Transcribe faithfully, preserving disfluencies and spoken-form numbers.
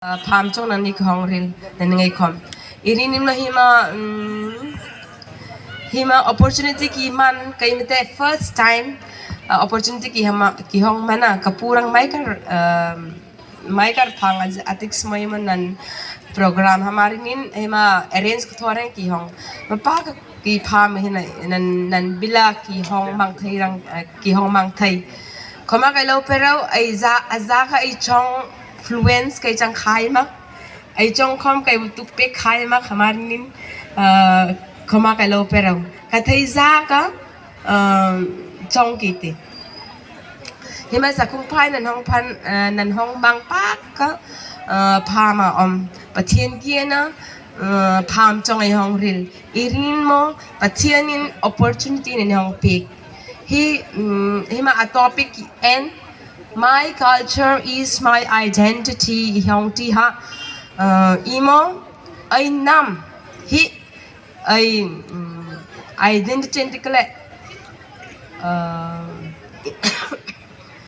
Ah, pham chongnani khong ril nani ngai khom. Iri nimno hima, mm, hima opportunity ki man kai mete first time, ah, opportunity ki hama ki hong mana kapurang maikar, um, maikar phang aj-, atik smoi man nan program hamari nin hima arrange kthoreng ki hong. Mapa ka ki pham hina nan, nan bila ki hong mang thai rang, ah, ki hong mang thai. Khoma kai lo perau ai ja, a ja ka ai chong fluence kai chang khai mak. Ai chong khom kai bu tuk pe khai mak hamar nin, ah, khoma kai lo perau. Ka thai ja ka, ah, chong ki te. Hima sa khung phai nan hong phan, ah, nan hong bang pak ka, ah, phama om. Pathian kia na, ah, pham chong ai hong ril. Irin mo, Pathian in opportunity nan hong pik. Hi, mm, hima a topic en, "My culture is my identity," hong ti ha. Uh, imo, ai nam, hi, ai, mm, identity ni kle, uh,